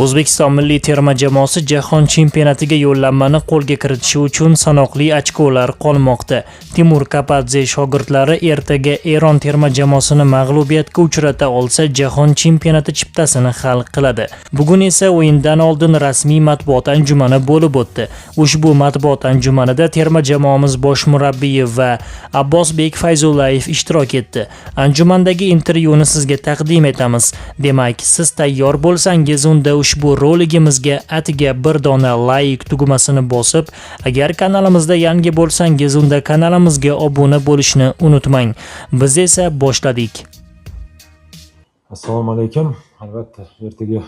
O'zbekiston milliy terma jamoasi jahon chempionatiga yo'llanmani qo'lga kiritishi uchun sanoqli ochkolar qolmoqda. Timur Kapadze shogirdlari ertaga Eron terma jamoasini mag'lubiyatga uchrata olsa, jahon chempionati chiptasini hal qiladi. Bugun esa o'yindan oldin rasmiy matbuot anjumani bo'lib o'tdi. Ushbu matbuot anjumanida terma jamoamiz bosh murabbiyi va Abbosbek Fayzullayev ishtirok etdi. Anjumandagi intervyuni sizga taqdim etamiz. Demak, siz tayyor bo'lsangiz, unda ushbu roligimizga atiga bir dona like tugmasini bosib, agar kanalimizda yangi bo'lsangiz, unda kanalimizga obuna bo'lishni unutmang. Biz esa boshladik. Assalomu alaykum. Albatta, ertaga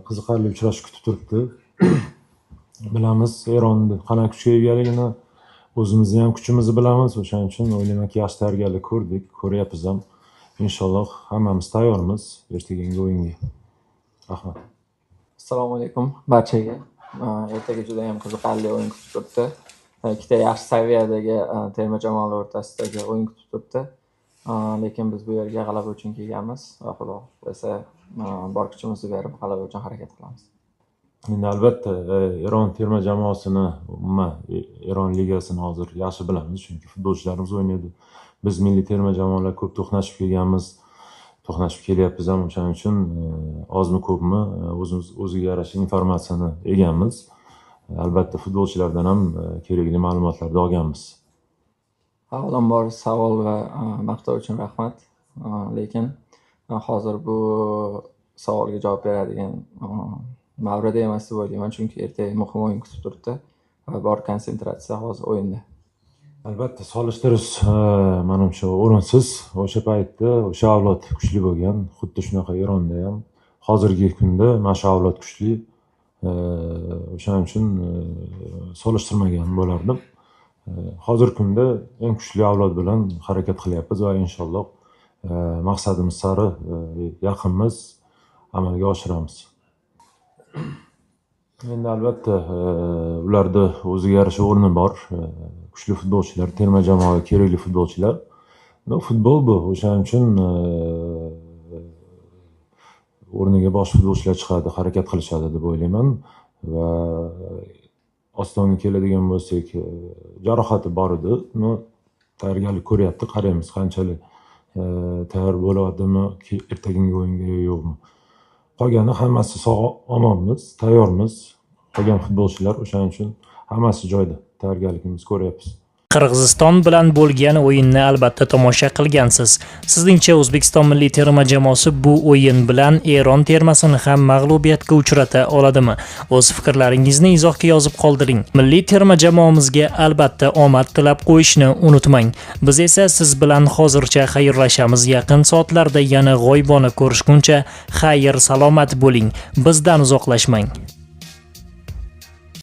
qiziqarli uchrashuv kutib turibdi. Bilamiz Eronni qanaqa kuchga egaligini, o'zimizni ham kuchimizni bilamiz. O'shaning uchun o'ylaymanki, yaxshi tayyorgarlik ko'rdik, ko'ryapmiz ham. Inshaalloh, hammamiz tayyormiz ertagingi o'yinga. Rahmat. Assalomu alaykum barchaga. Ertaga juda ham qiziqarli o'yin kutib turibdi. Ikkita yaxshi saviyadagi terma jamoalar o'rtasidagi o'yin kutib turibdi. Lekin biz bu yerga g'alaba uchun kelganmiz va Xudo xohlasa, bor kuchimizni berib g'alaba uchun harakat qilamiz. Endi albatta, Eron terma jamoasini, umuman Eron ligasini hozir yaxshi bilamiz, chunki futbolchilarimiz o'ynaydi. Biz milliy terma jamoalar ko'p to'qnashib kelganmiz, to'qnashib kelyapmiz ham. O'shaning uchun ozmi ko'pmi o'zimiz o'ziga yarasha informatsiyani egamiz. Albatta, futbolchilardan ham kerakli ma'lumotlarni olganmiz. Avvalambor, savol va maqtov uchun rahmat. Lekin hozir bu savolga javob beradigan mavrid emas deb o'ylayman, chunki ertaga muhim o'yin kutib turibdi va bor konsentratsiya hozir o'yinda. Albatta, solishtirish, manimcha, o'rinsiz. O'sha paytda o'sha avlod kuchli bo'lgan. Xuddi shunaqa Eronda ham hozirgi kunda mana shu avlod kuchli. O'shaning uchun solishtirmagan bo'lardim. Hozirgi kunda eng kuchli avlod bilan harakat qilyapmiz va inshaalloh, maqsadimiz sari yaqinmiz, amalga oshiramiz. Endi albatta, ularda o'ziga yarasha o'rni bor. Kuchli futbolchilar, terma jamoaga kerakli futbolchilar. Но futbol bu. O'shaning uchun o'rniga boshqa futbolchilar chiqadi, harakat qilishadi deb o'ylayman va Ostonga keladigan bo'lsak, jarohati bor edi. Но tayyorgarlik ko'ryapti, qaraymiz, qanchalik tayyor bo'ladimi ertagingi o'yinga yo yo'qmi. Qolgani hammasi sog' omonmiz, tayyormiz. Qolgan futbolchilar, o'shaning uchun hammasi joyida. Tayyorgarligimizni ko'ryapmiz. Qirg'iziston bilan bo'lgan o'yinni albatta tomosha qilgansiz. Sizningcha, O'zbekiston milliy terma jamoasi bu o'yin bilan Eron termasini ham mag'lubiyatga uchrata oladimi? O'z fikrlaringizni izohga yozib qoldiring. Milliy terma jamoamizga albatta omad tilab qo'yishni unutmang. Biz esa siz bilan hozircha xayrlashamiz. Yaqin soatlarda yana g'oyibona ko'rishguncha xayr salomat bo'ling. Bizdan uzoqlashmang.